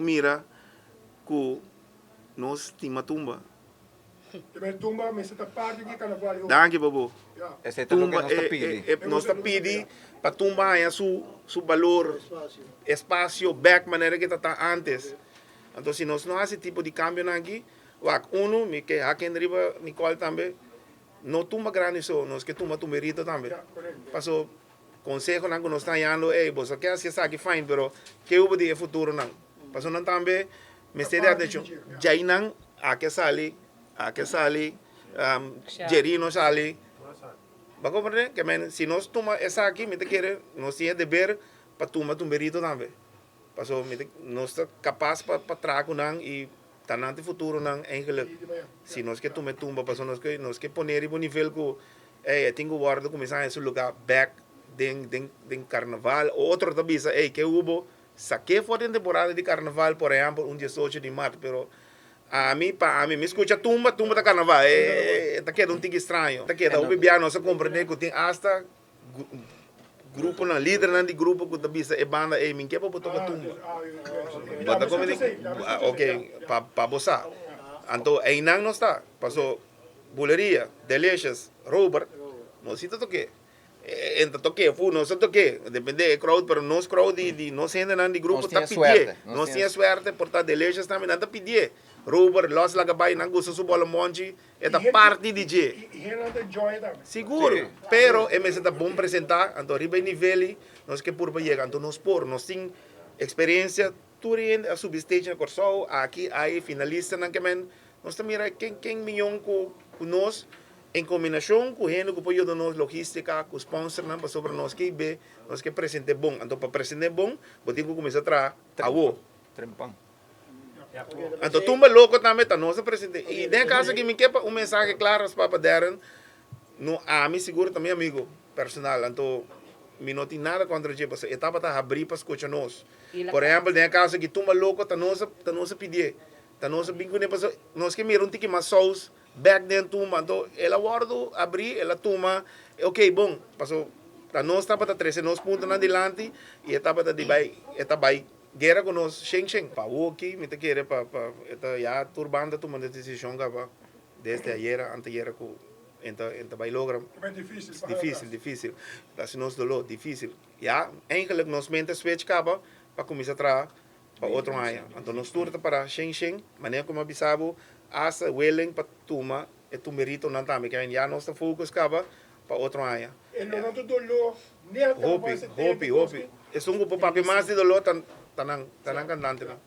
mira ku nos stima tumba. Primer tumba mester ta parti di carnaval yo. Danki babo. Ya. Esei ta loke Tumba nos ta e pidi. e nos ta pidi pa tumba haña su su balor, espacio bek manera ke ta ta antes. Anto si nos no hasi tipo di cambionan aki, wak uno mi ke haken riba Nicole tambe, no tumba grandi so, nos ke tumba tumberito tambe. Ya, correcto. Paso consehonan ku nos ta hañando, ey boso ke hasi esaki fine pero ke hubo di e futuronan? Paso nan tambe Mester di atencion. Djainan a ke sali, a ke sali, Jerry no sali. Bo a comprende? Ke men si nos tuma esaki mi ta kere nos tin e deber pa tuma tumberito tambe. Paso mi ta nos ta kapas pa pa traha ku nan i ta nan ta e futuronan eigenlijk. Si nos ke tuma e tumba paso nos ke nos ke pone riba un nivel ku ey e tin ku wòrdu kuminsá haña su lugá bèk den den den karnaval. Otro ta bisa ey ke hubo Saké for den temporada di karnaval, por ehèmpel un diesocho di mart, pero ami, pa ami, mi skucha tumba, tumba ta karnaval, e ta keda un tiki straño. Ta keda hopi bia nos a komprendé ku tin asta gruponan, lidernan di grupo ku ta bisa e banda, ey, mi ke pa bo toka tumba. Bo ta komprendé? Ok, pa bo sa. Anto einan nos ta, paso Buleria, Delicious, Robert, nos si ta tok'é. E ta tok'é, fu, nos ta tok'é, depende e crowd, pero nos crowd di di nos hendenan di grupo ta pidié. Nos tin e suerte por ta Delicious tambe, nan ta pidié. Robert, Los laga bai, nan gusta su bolomonchi, e ta parti di dje. I hendenan ta enjoy tambe. Sigur, pero e mester ta bon presentá, anto riba e nivel ei nos ke purba yega, anto nos por, nos tin experiencia, tur hende a subi stage na Kòrsou, aki ai finalistanan ke men, nos ta mira ken ken miyon ku nos. En kombinashon ku hende ku por yuda nos logistika, ku sponsornan, pasobra nos ke be, nos ke present'é bon. Anto pa present'é bon, bo tin ku kuminsá traha awo. Trempan. Anto Tumba Loko tambe ta nos a present'é. I den e kaso aki mi ke pa un mensahe klar pa Papa Darren, no ami sigur ta mi amigo personal, anto mi no tin nada kontra dje, pasobra e tabata habrí pa skucha nos. Por ehèmpel den e kaso aki Tumba Loko ta nos ta nos a pidié, ta nos a bin kuné pasobra nos ke mira un tiki mas sous. Bek den tumba. Anto el a wordo abri, el a tuma, ok bon, paso ta nos tabata trece nos puntonan dilanti y e tabata di bay, e ta bay guera cu nos shen shen. Pa awoki mi ta kere pa pa e ta ya tur banda tuma des decision caba desde ayera, antayera cu en ta en ta bay logra. Dificil, dificil. Ta haci nos dolor, dificil. Ya eigenlijk nos mente a switch caba pa cuminsa traha Pa otro aña. Anto nos tur ta para shen shen, manera ku mi a bisa bo, hasta willing pa tuma e tumberitonan tambe, ke ya nos ta focus kaba pa otro aña. E lo no ta doló ni a Hopi, kaba hopi, hopi. Esun ku por papia mas di doló ta ta nan, ta nan kantantenan.